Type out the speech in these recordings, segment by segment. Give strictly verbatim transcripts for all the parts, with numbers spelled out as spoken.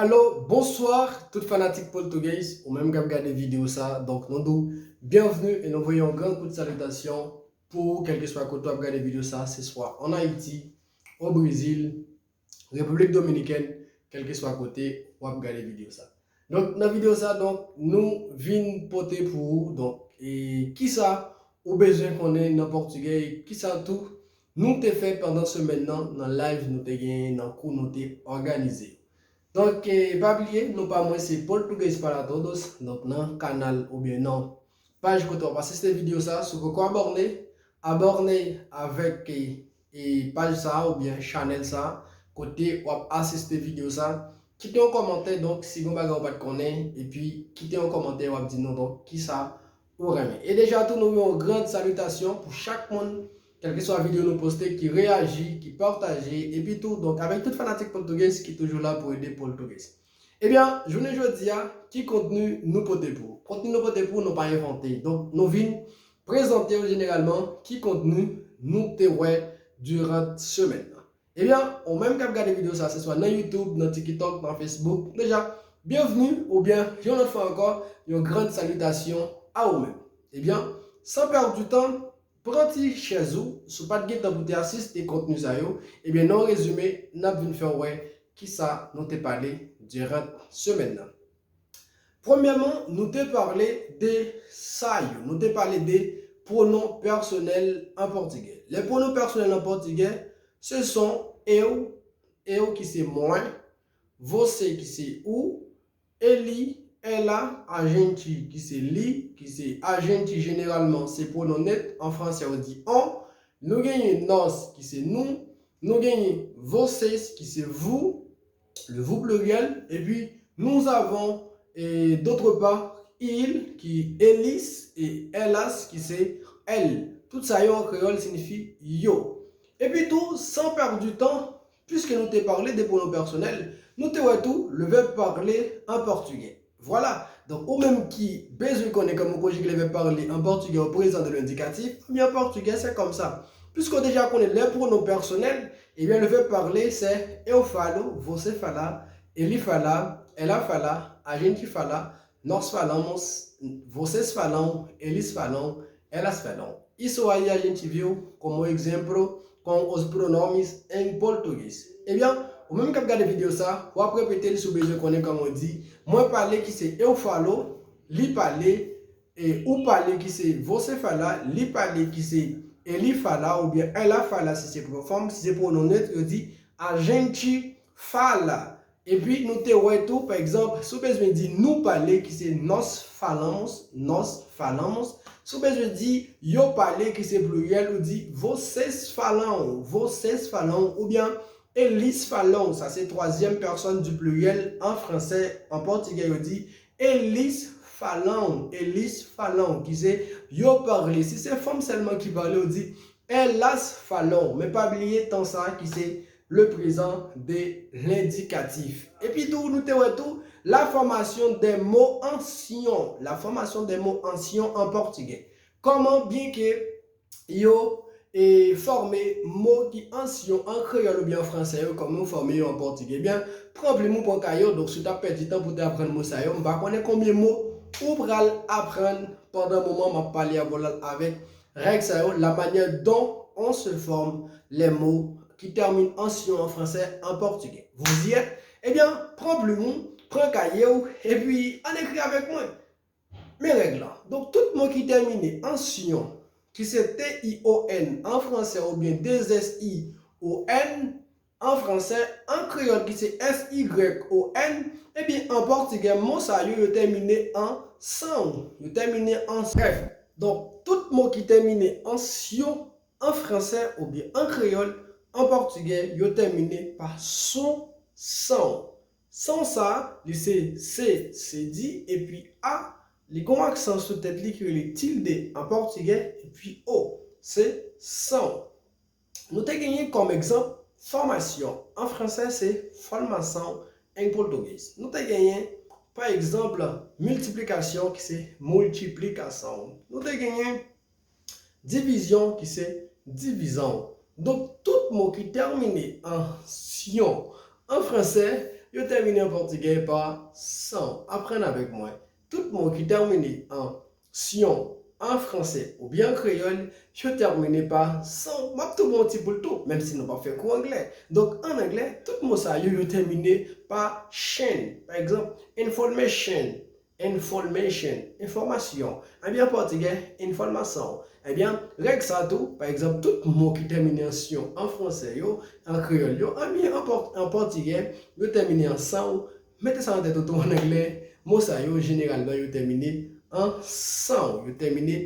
Alo, bonswa tout fanatik Poltougèz, ou menm k ap gade videyo sa. Donk, nou di w byenvni e nou voye yon gran kout salitasyon pou ou, kèlkeswa kote w ap gade videyo sa, se swa ann Ayiti, o Brezil, Repiblik Dominikèn, kèlkeswa kote w ap gade videyo sa. Donk, nan videyo sa, donk, nou vin pote pou ou, donk, e, kisa ou bezwen konnen nan pòtigè, e kisa tou nou te fè pandan semèn nan, nan live nou te genyen, nan kou nou te òganize. Donk, e, pa bliye, non pa mwen se Poltuguês para Todos, donk nan kanal oubyen nan paj kote w ap asiste videyo sa, si w poko abòne, abòne avèk, e, e, paj sa a oubyen chanèl sa a, kote w ap asiste videyo sa. Kite yon kòmantè, donk, si gen yon bagay ou pa t konnen, epi kite yon kòmantè, w ap di nou, donk, kisa ou renmen. E deja tou, nou yon gran salitasyon pou chak moun, kèlkeswa videyo nou poste, ki reyaji, ki pataje, epi tou, donk, avèk tout fanatik Poltuguês ki toujou la pou ede Poltuguês. Ebyen, jounen jodi a, ki kontni nou pote pou ou? Kontni nou pote pou ou, nou pa envante. Donk, nou vin prezante w jeneralman ki kontni nou te wè diran semèn nan. Ebyen, ou menm k ap gade videyo sa, se swa nan YouTube, nan TikTok, nan Facebook, deja, byenvni, oubyen, yon lòt fwa ankò, yon gran salitasyon a ou menm. Ebyen, san pèdi tan, pran ti chèz ou, si w pa t gen tan pou te asiste kontni sa yo, ebyen, nan yon rezime, n ap vin fè w wè kisa nou te pale diran semèn nan. Premyèman, nou te pale de sa yo. Nou te pale de pronom pèsonèl an pòtigè. Les pronoms personnels en portugais, ce sont eu, eu ki se mwen, você ki se ou, ele, ela, a gente ki se li, ki se a gente jeneralman se pronom neutre, an fransè yo di on, nou genyen nós ki se nou, nou genyen vocês ki se vous, le vous pluriel, epi nous avons, e, d'autre part, il ki eles e elas ki se elles. Tout sa yo an kreyòl siyifi yo. Epi tou, san pèdi tan, piske nou te pale de pronom pèsonèl, nou te wè tou le verbe parler en portugais. Vwala. Donk, ou menm ki bezwen konnen kòman konjige le verbe parler en portugais au présent de l'indicatif, ebyen, an pòtigè, se kòmsa. Piske w deja konnen les pronoms personnels, ebyen, le verbe parler, se eu falo, você fala, ele fala, ela fala, a gente fala, nós falamos, vocês falam, eles falam, elas falam. Isso aí a gente viu como exemplo com os pronomes em português. Ebyen, ou menm k ap gade videyo sa, w ap repete l si w bezwen konnen kòman w di, mwen pale ki se eu falo, li pale, e ou pale ki se você fala, li pale ki se ele fala, oubyen ela fala si se pronom fanm, si se pronom neutre, yo di a gente fala. Epi nou te wè tou, pa egzanp, si w bezwen di nou pale ki se nós falamos, nós falamos. Si w bezwen di yo pale ki se pliryèl, ou di vocês falam, vocês falam, oubyen eles falam, sa se twazyèm pèsòn di pliryèl an fransè, an pòtigè yo di eles falam, eles falam, ki se yo pale. Si se fanm sèlman ki pale, ou di elas falam. Men pa bliye tan sa ki se le présent de l'indicatif. Epi tou, nou te wè tou la formation des mots anciens, la formation des mots anciens en portugais. Kòman, byenke yo, e, fòme mo ki ansyen an kreyòl oubyen an fransè yo, kòman yo fòme yo an pòtigè. Ebyen, pran plim ou, pran kaye w, donk si w t ap pèdi tan pou w te aprann mo sa yo, m pa konnen konbyen mo ou pral aprann pandan moman m ap pale avè w la avèk règ sa yo, la manière dont on se forme les mots qui terminent en sion en français, en portugais. Vous y êtes? Ebyen, pran plim ou, pran kaye w, epi ann ekri avèk mwen. Men règ lan. Donk, tout mo ki tèmine an sion, ki se T I O N an fransè oubyen de S I O N an fransè, an kreyòl ki se S Y O N, ebyen, an pòtigè, mo sa yo, yo tèmine an san, yo tèmine an, brèf. Donk, tout mo ki tèmine an sion an fransè oubyen an kreyòl, an pòtigè, yo tèmine pa son san. San sa, li se se, se di, epi a, li gon aksan sou tèt li ki rele tilde an pòtigè, epi o, se san. Nou te genyen kòm egzanp, formação, an fransè se formação em português. Nou te genyen, pa egzanp, miltiplikasyon ki se multiplicação. Nou te genyen divizyon ki se divizaw. Donk, tout mo ki tèmine an syon an fransè, Yo tèmine an pòtigè pa san. Aprann avèk mwen. Tout mo ki tèmine an syon an fransè oubyen an kreyòl, yo tèmine pa san. M ap tou ba w ti boul tou, menm si nou p ap fè kou anglè. Donk, an anglè, tout mo sa yo, yo tèmine pa syon. Pa egzanp, information, information, enfòmasyon. Ebyen, an pòtigè, informação. Ebyen, règ sa tou, pa egzanp, tout mo ki tèmine an syon an fransè yo, an kreyòl yo, ebyen, an pò-, an pòtigè, yo tèmine an san. Mete sa nan tèt ou tou, an anglè, mo sa yo, jeneralman, yo tèmine an san, yo tèmine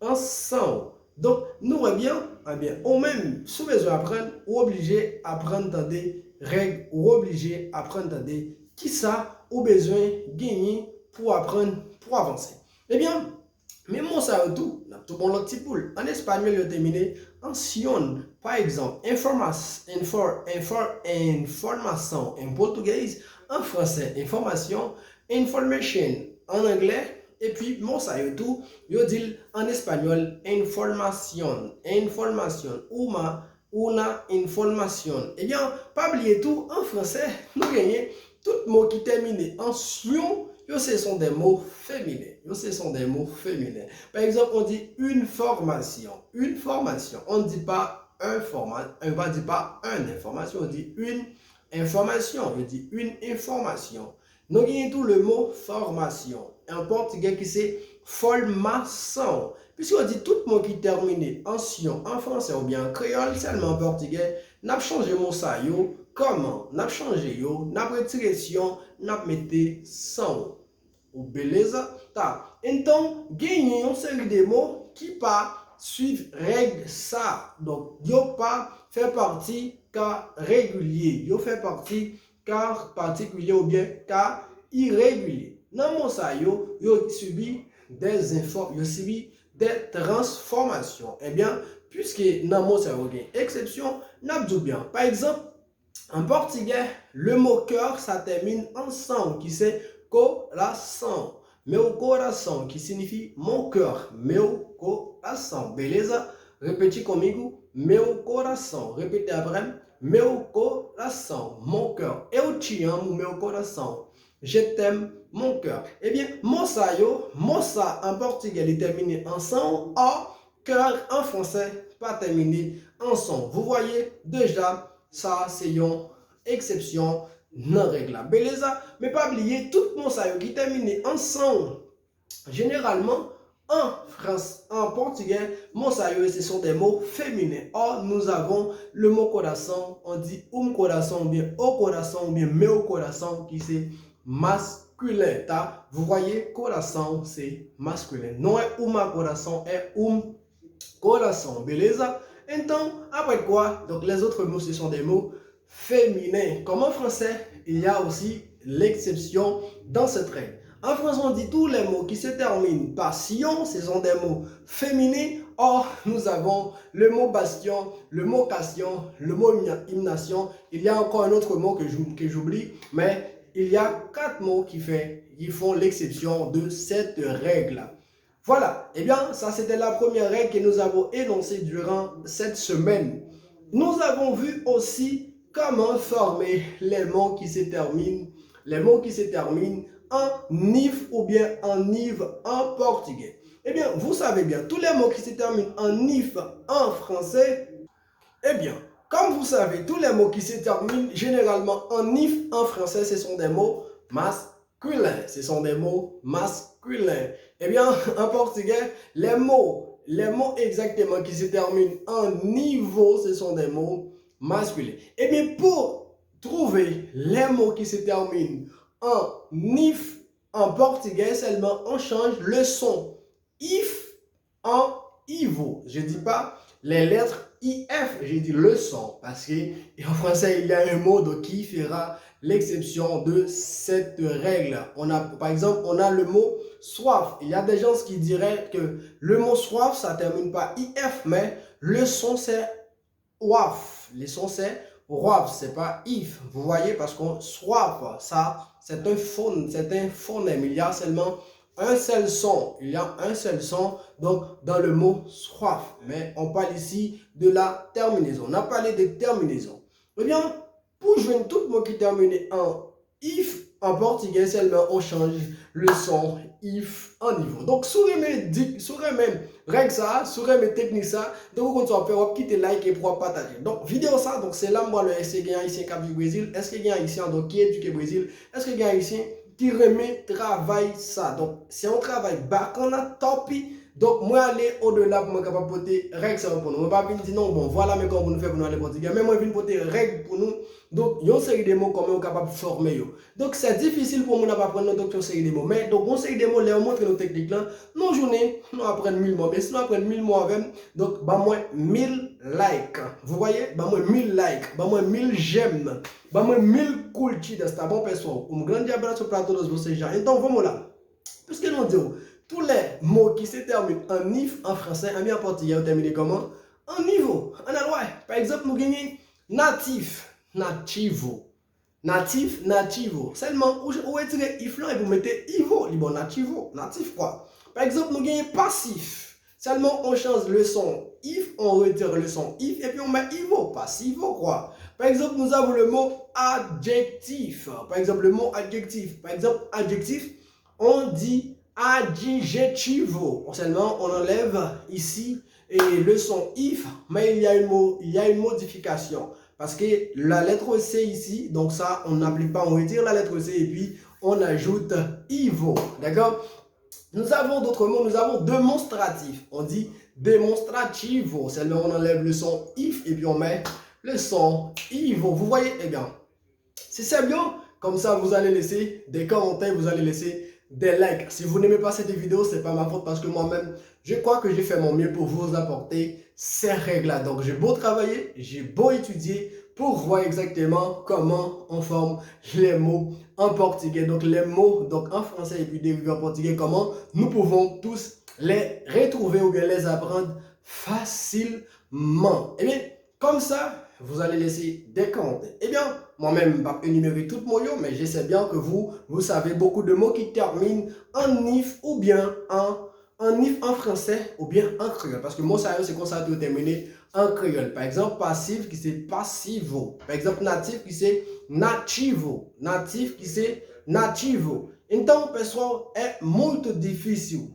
an san. Donk, nou wè byen, ebyen, ou menm, si w bezwen aprann, ou oblije aprann tande règ, ou oblije aprann tande kisa ou bezwen genyen pou aprann, pou avanse. Ebyen, men mo sa yo tou, n ap tou ba w lòt ti boul. An espanyòl, yo tèmine an syon. Pa egzanp, informas-, infor-, infor-, informação em português, an fransè, information, information an anglè, epi mo sa yo tou, yo di l an espanyòl, información, información, una información. Ebyen, pa bliye tou, an fransè, nou genyen tout mo ki tèmine an syon, yo, ce sont des mots féminins. Yo, ce sont des mots féminins. Pa egzanp, on dit une formation. Une formation. On ne dit pas un forma-, on va dire pas une information, on dit une information. Yo di une information. Nou genyen tou le mo formation, an pòtigè ki se formação. Piske yo di tout mo ki tèmine an syon, an fransè oubyen an kreyòl, sèlman an pòtigè, n ap chanje mo sa yo. Kòman? N ap chanje yo, n ap retire syon, n ap mete san. Ou beleza? Tá. Então, genyen yon seri de mo ki pa swiv règ sa. Donk, yo pa fè pati ka regilye. Yo fè pati ka patikilye oubyen ka iregilye. Nan mo sa yo, yo sibi des enfò-, yo sibi des transformations. Ebyen, piske nan mo sa yo gen eksepsyon, n ap di w byen. Pa egzanp, an pòtigè, le mot cœur, sa tèmine an san, ki se coração. Meu coração, ki siyifi mon cœur. Meu coração. Beleza? Repete comigo. Meu coração. Repete apre m. Meu coração. Mon cœur. Eu te amo, meu coração. Je t'aime, mon cœur. Ebyen, mo sa yo, mo sa an pòtigè, li tèmine an san, o, cœur an fransè pa tèmine an san. Vous voyez, déjà, sa se yon eksepsyon nan règ la. Beleza? Men pa bliye, tout mo sa yo ki tèmine an san, jeneralman, an frans-, an pòtigè, mo sa yo, ce sont des mots féminins. Or, nous avons le mot coração, on dit um coração oubyen o coração oubyen meu coração, ki se maskilen, tá? Vous voyez, coração, se maskilen. Não é uma coração, é um coração, beleza? Então, après quoi, donc les autres mots, ce sont des mots féminins. Comme en français, il y a aussi l'exception dans cette règle. En français, on dit tous les mots qui se terminent par sion, ce sont des mots féminins. Or, nous avons le mot bastion, le mot cation, le mot hymna-, hymnation. Il y a encore un autre mot que j'ou-, que j'oublie, mais il y a quatre mots qui fait, qui font l'exception de cette règle. Voilà, eh bien, ça c'était la première règle que nous avons énoncée durant cette semaine. Nous avons vu aussi comment former les mots qui se terminent, les mots qui se terminent en if oubyen an iv an pòtigè. Eh bien, vous savez bien, tous les mots qui se terminent en if en français, eh bien, comme vous savez, tous les mots qui se terminent généralement en if en français, ce sont des mots masculins. Ce sont des mots masculins. Eh bien, en portugais, les mots, les mots exactement qui se terminent en ivo, ce sont des mots masculins. Eh bien, pour trouver les mots qui se terminent en if en portugais seulement, on change le son. If en ivo. Je dis pas les lettres I F, je dis le son. Parce que en français, il y a un mot donc, qui fera l'exception de cette règle. On a, par exemple, on a le mot soif. Il y a des gens qui diraient que le mot soif, ça termine par I F, mais le son, c'est waf. Le son, c'est waf, c'est pas if. Vous voyez, parce qu'on soif, ça, c'est un phon-, c'est un phonème. Il y a seulement un seul son. Il y a un seul son, donc, dans le mot soif. Mais on parle ici de la terminaison. On a parlé de terminaison. Eh bien, pou jwenn tout mo ki tèmine an if an pòtigè, sèlman ou chanj le son if an nivo. Donk, si w renmen di, si w renmen règ sa, si w renmen teknik sa, donk ou konn sa w ap fè, w ap kite like epi w ap pataje. Donk, videyo sa, donk, se la m pral wè èske gen Ayisyen k ap viv Brezil, èske gen Ayisyen, donk, ki edike Brezil, èske gen Ayisyen ki renmen travay sa. Donk, se yon travay bakan, top. Donk, mwen ale odela pou mwen kapab pote règ sa yo pou nou. Mwen pa vin di non, bon, vwala men kòman pou nou fè pou nou ale pòtigè. Men mwen vin pote règ pou nou. Donk, yon seri de mo, kòman yo kapab fòme yo. Donk, se difisil pou moun ap aprann nou, donk, yon seri de mo. Men, donk, yon seri de mo, lè yo montre nou teknik lan, nan jounen, nou aprann mil mo. Men si nou aprann mil mo avè m, donk, ban mwen mil like. Vous voyez? Ban mwen mil like. Ban mwen mil j'aime. Ban mwen mil curtidas, tá bom, pessoal? Um grande abraço pra todos vocês já. Então, vamos lá. Piske nou di w, tous les mots qui se terminent en if en français, ebyen, an pòtigè, yo tèmine kòman? An ivo. Ann al wè. Pa egzanp, nou genyen natif, nativo. Natif, nativo. Sèlman, ou, ou retire if lan epi ou mete ivo, li ba w nativo, natif, kwa. Pa egzanp, nou genyen pasif. Sèlman, on change le son if, on retire le son if, epi on met ivo, pasivo, kwa. Par exemple, nous avons le mot adjectif. Par exemple, le mot adjectif. Par exemple, adjectif, on dit adjetivo. Sèlman, on enlève ici et le son if, mais il y a une mo-, il y a une modification. Parce que la lettre C ici, donc ça, on n'applique pas, on retire la lettre C et puis on ajoute ivo. D'accord? Nous avons d'autres mots, nous avons démonstratif. On dit demonstrativo. Seulement on enlève le son if et puis on met le son ivo. Vous voyez? Eh bien, c'est ça bien. Comme ça, vous allez laisser des commentaires, vous allez laisser des likes. Si vous n'aimez pas cette vidéo, c'est pas ma faute parce que moi-même, je crois que j'ai fait mon mieux pour vous apporter ces règles-là. Donc, j'ai beau travailler, j'ai beau étudier pour voir exactement comment on forme les mots en portugais. Donc, les mots donc en français et puis dérivés en portugais, comment nous pouvons tous les retrouver ou bien les apprendre facilement. Eh bien, comme ça, vous allez laisser des commentaires. Eh bien, moi-même, je vais énumérer tout mo yo, mais je sais bien que vous, vous savez beaucoup de mots qui terminent en if ou bien en, en if en français ou bien en créole. Parce que mo sa yo, se konsa tou yo tèmine en créole. Par exemple, pasif ki se pasivo. Par exemple, natif ki se nativo. Natif ki se nativo. Então, pessoal, é muito difícil.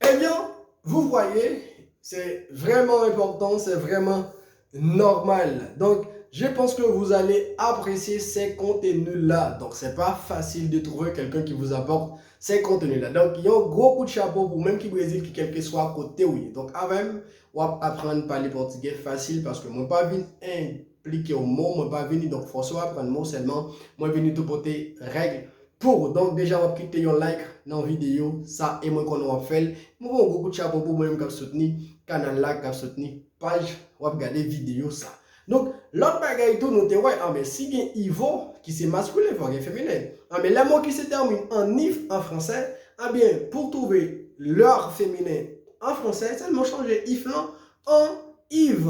Eh bien, vous voyez, c'est vraiment important, c'est vraiment normal. Donc, je pense que vous allez apprécier ces contenus-là. Donc, c'est pas facile de trouver quelqu'un qui vous apporte ces contenus-là. Donc, yon gwo kout chapo pou menm ki Brezil, ki kèlkeswa kote ou ye. Donc, avè m, w ap aprann pale pòtigè fasil paske mwen pa vin enplike w mo, mwen pa vini, donk, fòse w aprann mo, sèlman mwen vini tou pote règ pou ou. Donk, deja w ap kite yon like nan videyo sa e mwen konnen w ap fè l. Mwen voye yon gwo kout chapo pou mwen menm k ap soutni kanal la, k ap soutni paj, w ap gade videyo sa. Donk, lòt bagay tou, nou te wè, anben, si gen ivo ki se maskilen, fò gen feminen. Anben, les mots qui se terminent en if en français, anben, pou w twouve leur féminin en français, sèlman chanje if lan an iv.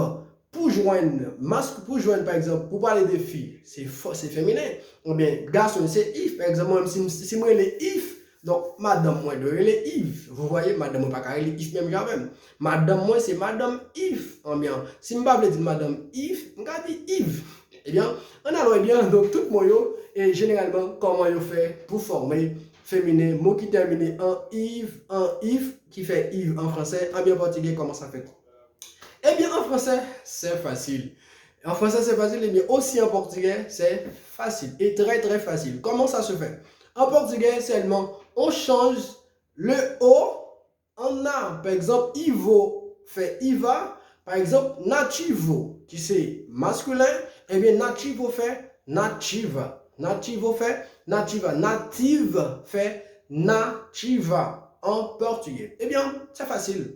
Pou jwenn mask, pou jwenn, pa egzanp, pou pale de fi, se fò-, se feminen. Oubyen gason, se if. Pa egzanp, mwen menm, si m, si m rele If, donk, madanm mwen dwe rele Iv. Vous voyez, madanm mwen pa ka rele If menm jan avè m. Madanm mwen, se madanm If. Anbyen, si m pa vle di madanm If, m ka di Iv. Ebyen, ann al wè byen, donk, tout mo yo, e jeneralman, kòman yo fè pou fòme feminen, mo ki tèmine an iv, an if, ki fè iv an fransè, anbyen, pòtigè, kòman sa fèt? Ebyen, an fransè, c'est facile. En français, c'est facile, ebyen, osi an pòtigè, c'est facile. Et très, très facile. Comment ça se fait? An pòtigè, sèlman, on change le O en a. Pa egzanp, ivo fè iva. Pa egzanp, nativo, ki se maskilen, ebyen, nativo fè nativa. Nativo fè nativa. Native fè nativa an pòtigè. Ebyen, c'est facile.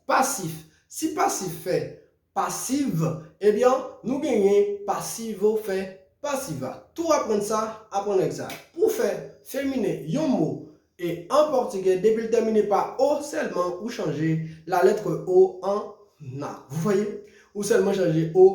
Pasif. Si pasif fè pasiv, ebyen, nou genyen pasivo fè pasiva. Tou aprann sa, aprann règ sa. Pou fè feminen yon mo e an pòtigè, depi l tèmine pa o sèlman, ou chanje la lettre O an na. Vous voyez? Ou sèlman chanje O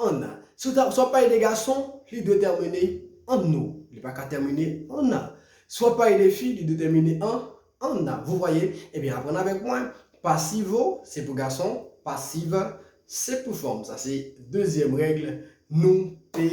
an na. Si w ta, si w ap pale de gason, li dwe tèmine an o. Li pa ka tèmine an na. Si w ap pale de fi, li dwe tèmine an an na. Vous voyez? Ebyen, aprann avèk mwen. Pasivo, se pou gason. Pasiva, se pou fanm. Sa se dezyèm règ nou te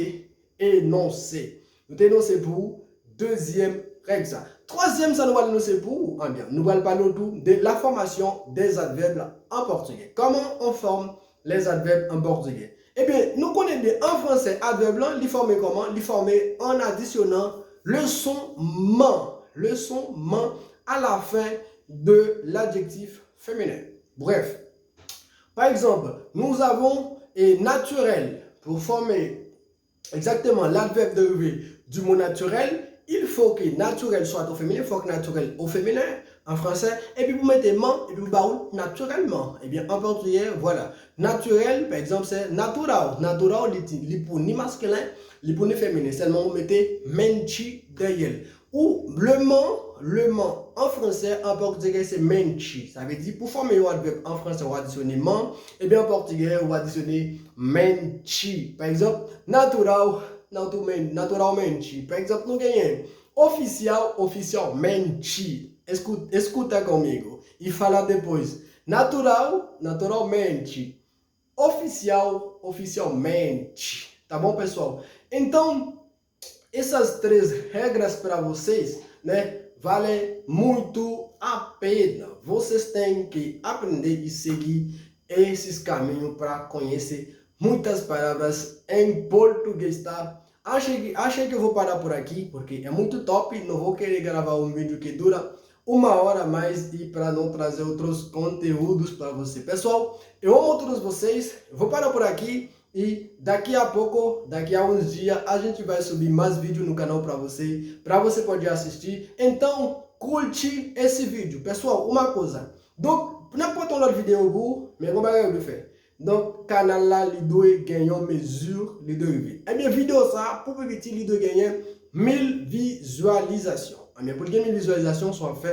énoncé. Nou te énoncé pou dezyèm règ sa. Twazyèm sa nou pral énoncé pou ou, ebyen, nou pral pale w tou de la formation des adverbes en portugais. Comment on forme les adverbes en portugais? Ebyen, nou konnen byen, an fransè, advèb lan, li fòme kòman? Li fòme en additionnant le son man, le son man à la fin de l'adjectif féminin. Bref, par exemple, nous avons et naturel pour former exactement l'adverbe dérivé du mot naturel, il faut que naturel soit au féminin, fòk naturel au féminin, an fransè, epi pou mete man, epi pou ba ou naturellement. Ebyen, an pòtiyè, vwala. Naturel, pa egzanp, se natural. Natural, li, ti- li pou ni maskilen, li pou ni feminen. Sèlman ou mete mente dèyè l. Ou le man, le man, an fransè, an pòtiyè, se mente. Sa vle di, pou fòme yon advèb an fransè, ou adisyone man, ebyen, an pòtiyè, ou adisyone mente. Pa egzanp, natural, naturalmente. Pa egzanp, nou genyen oficial, oficialmente. Escu- escuta conmigo e fala depois. Natural, naturalmente. Oficial, oficialmente. Tá bom, pessoal? Então, essas três regras para vocês, né, vale muito a pena. Vocês têm que aprender e seguir esses caminhos para conhecer muitas palavras em português, tá? Achei, achei que eu vou parar por aqui, porque é muito top. Não vou querer gravar um vídeo que dura uma hora a mais e para não trazer outros conteúdos para você. Pessoal, eu amo todos vocês. Eu vou parar por aqui e daqui a pouco, daqui a uns dias, a gente vai subir mais vídeo no canal para você, para você poder assistir. Então, curte esse vídeo. Pessoal, uma coisa. Donk, n ap pote yon lòt videyo pou ou, men gon bagay ou dwe fè. Donk, kanal la, li dwe gen yon mezi, li dwe rive. Ebyen, videyo sa a, pou pi piti, li dwe genyen mil vizyalizasyon. Ebyen, pou l gen mil vizyalizasyon, sa w ap fè,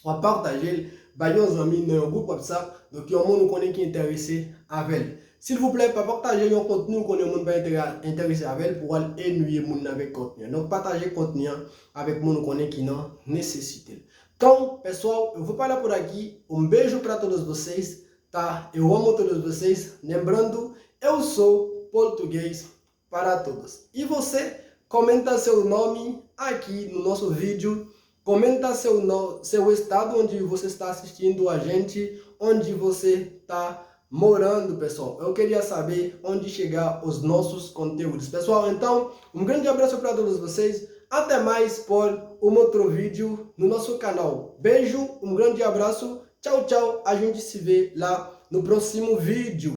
w ap pataje l bay yon zanmi nan yon gwoup WhatsApp. Donk, yon moun ou konnen ki enterese avè l. Silvouplè, pa pataje yon kontni ou konnen yon moun pa entere- enterese avè l pou w al ennuye moun nan avèk kontni an. Donk, pataje kontni an avèk moun ou konnen ki nan nesesite l. Então, pessoal, eu vou parar por aqui. Um beijo para todos vocês, tá? Eu amo todos vocês. Lembrando, eu sou português para todos. E você, comenta seu nome aqui no nosso vídeo. Comenta seu, no, seu estado onde você está assistindo a gente, onde você está morando, pessoal. Eu queria saber onde chegar os nossos conteúdos. Pessoal, então, um grande abraço para todos vocês. Até mais por um outro vídeo no nosso canal. Beijo, um grande abraço. Tchau, tchau. A gente se vê lá no próximo vídeo.